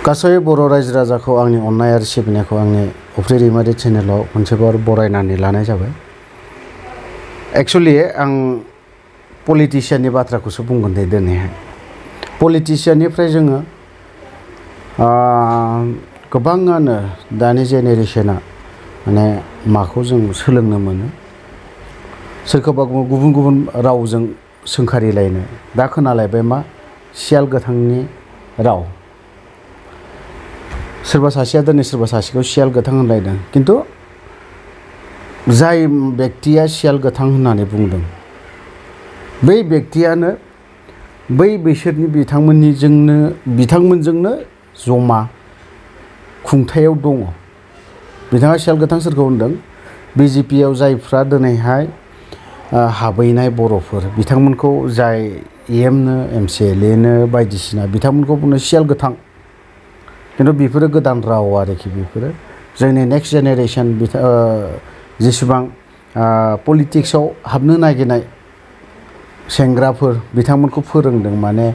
गासै बर' रायजो राजाखौ आंनि अननाय आरो सिबिनायखौ आंनि अफ्रि दैमारि चेनेलाव खनसेबार बरायनानै लानाय जाबाय। एक्सुवेलि आं पलिटिशियाननि बाथ्राखौसो बुंगोन दे दिनैहाय। पलिटिशियाननिफ्राय जोङो गोबाङानो दानि जेनेरेशना माने माखौ जों सोलोंनो मोनो, सोरखौबा गुबुन गुबुन रावजों सोंखारिलायनो। दा खोनालायबाय मा सियाल गोथांनि राव। सोरबा सासेया दिनै सोरबा सासेखौ सियाल गोथां होनलायदों, खिन्थु जाय बेक्तिया सियाल गोथां होननानै बुंदों बै बेक्तियानो बै बैसोरनि बिथांमोनजोंनो जमा खुंथायाव दङ। बिथाङा सियाल गोथां सोरखौ होनदों? बिजेपियाव जायफ्रा दिनैहाय हाबहैनाय बर'फोर, बिथांमोनखौ जाय एमनो एमसिएलएनो बायदिसिना बिथांमोनखौ बुङो सियाल गोथां। खिन्थु बेफोरो गोदान राव आरोखि। बेफोरो जोंनि नेक्स्ट जेनेरेशन जेसेबां पलिटिक्सआव हाबनो नागिरनाय सेंग्राफोर बिथांमोनखौ फोरोंदों। माने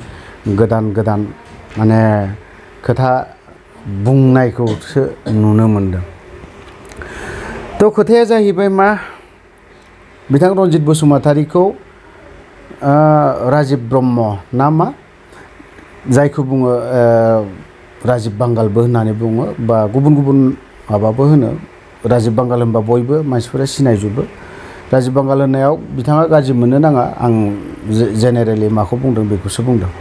गोदान गोदान माने खोथा बुंनायखौसो नुनो मोनदों। थ' खोथाया जाहैबाय मा, बिथां रनजित बसुमतारीखौ राजिब ब्रह्म ना मा, जायखौ बुङो राजिब बांगालबो होननानै बुङो, बा गुबुन गुबुन माबाबो होनो। राजिब बांगाल होनबा बयबो मानसिफोरा सिनायजोबो। राजिब बांगाल होननायाव बिथाङा गाज्रि मोननो नाङा। आं जेनेरेलि माखौ बुंदों बेखौसो बुंदों।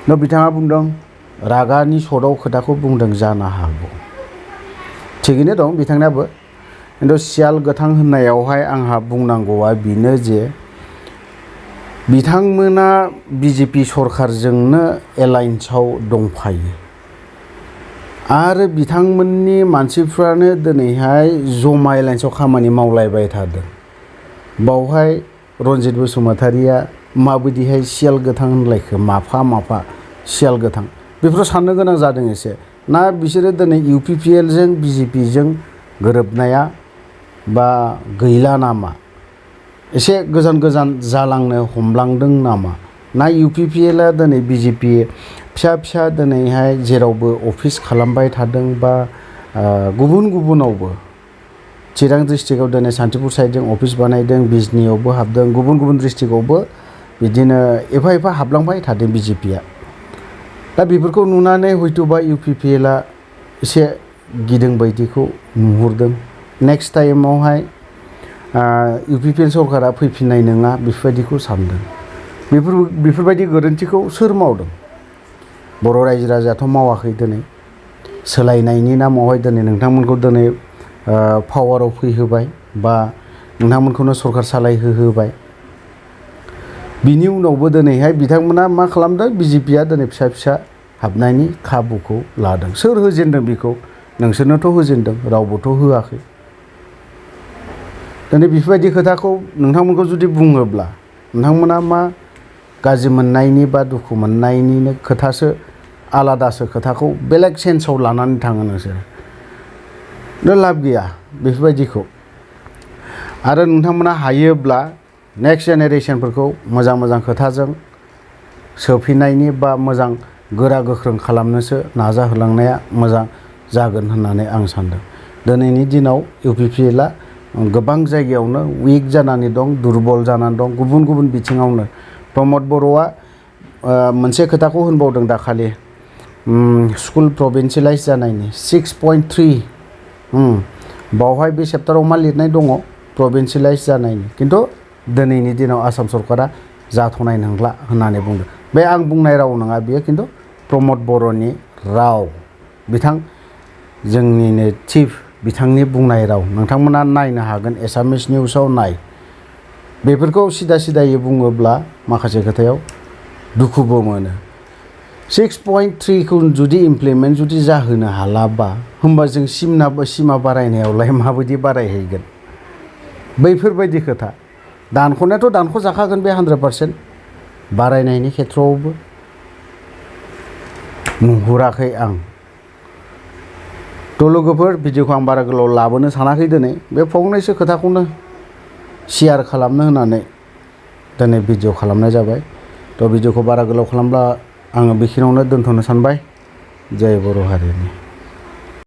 दा बिथाङा बुंदों रागानि सदाव खोथाखौ बुंदों जानो हागौ। थिगैनो दं बिथांनाबो। खिन्थु सियाल गोथां होननायावहाय आंहा बुंनांगौआ बेनो जे बिथांमोना बिजेपि सरखारजोंनो एलायन्सआव दंफायो आरो बिथांमोननि मानसिफ्रानो दिनैहाय जमा एलायन्सआव खामानि मावलायबाय थादों। बावहाय रनजित बसुमतारीया माबायदिहाय सियाल गोथां होनलायखो, माफा सियाल गोथां? बेफोराव साननो गोनां जादों एसे। ना बिसोरो दिनै इउपिपिएलजों बिजेपिजों गोरोबनाया बा गैला नामा? एसे गोजान गोजान जालांनो हमलांदों नामा? ना इउपिपिएलआ दिनै बिजेपि फिसा दिनैहाय जेरावबो अफिस खालामबाय थादों, बा गुबुन गुबुनावबो चिरां डिस्ट्रिक्टआव दिनै सान्तिपुर साइडजों अफिस बानायदों, बिजनियावबो हाबदों, गुबुन गुबुन डिस्ट्रिक्टआवबो बिदिनो एफा हाबलांबाय थादों बिजेपिया। दा बेफोरखौ नुनानै हयथ'बा इउपिपिएलआ एसे गिदों बायदिखौ नुहुरदों। नेक्स्ट टाइमावहाय इउपिपिएल सरकारा फैफिननाय नङा बेफोरबायदिखौ सानदों। बेफोरबायदि गोरोन्थिखौ सोर मावदों? बर' रायजो राजायाथ' मावाखै। दिनै सोलायनायनि नामावहाय दिनै नोंथांमोनखौ दिनै पावाराव फैहोबाय, बा नोंथांमोनखौनो सरकार सालायहोबाय। बिनि उनावबो दिनैहाय बिथांमोना मा खालामदों? बिजेपिया दिनै फिसा हाबनायनि खाबुखौ लादों। सोर होजेनदों बेखौ? नोंसोरनोथ' होजेनदों, रावबोथ' होआखै। दिनै बेफोरबायदि खोथाखौ नोंथांमोनखौ जुदि बुङोब्ला नोंथांमोना मा गाज्रि मोननायनि बा दुखु मोननायनिनो खोथासो, आलादासो खोथाखौ बेलेग सेन्सआव लानानै थाङो नोंसोर। लाब गैया बेफोरबायदिखौ। आरो नोंथांमोना हायोब्ला नेक्स्ट जेनेरेशनफोरखौ मोजां खोथाजों सोफिननायनि बा मोजां गोरा गोख्रों खालामनोसो नाजाहोलांनाया मोजां जागोन होननानै आं सानदों। दिनैनि दिनाव इउपिपिएलआ गोबां जायगायावनो उइक जानानै दं, दुरबल जानानै दं, गुबुन गुबुन बिथिङावनो। प्रमद बर'आ मोनसे खोथाखौ होनबावदों दाखालि, स्कुल प्रभिन्सियेलाइज जानायनि 6.3 बावहाय बे चेप्टाराव मा लिरनाय दङ? प्रभिन्सियेलाइज जानायनि। खिन्थु दिनैनि दिनाव आसाम सरकारा जाथ'नाय नंला होननानै बुंदों। बे आं बुंनाय राव नङा बियो, खिन्थु प्रमद बर'नि राव, बिथां जोंनिनो चिफ बिथांनि बुंनाय राव। नोंथांमोना नायनो हागोन, एसामिस निउसाव नाय। बेफोरखौ सिदायै बुङोब्ला माखासे खोथायाव दुखुबो मोनो। 6.3खौ जुदि इमप्लिमेन्ट जुदि जाहोनो हालाबा, होमबा जों सिमा बारायनायावलाय माबायदि बारायहैगोन? बैफोरबायदि खोथा। दानख'नायाथ' दानख'जाखागोन बे 100%। बारायनायनि खेथ्रआवबो नुहुराखै आं। थ' लोगोफोर, भिडिअखौ आं बारा गोलाव लाबोनो सानाखै दिनै। बे फंनैसो खोथाखौनो शेयार खालामनो होननानै दिनै भिडिअ खालामनाय जाबाय। थ' भिडिअखौ बारा गोलाव खालामब्ला आङो बेखिनियावनो दोनथ'नो सानबाय। जय बर' हारिनि।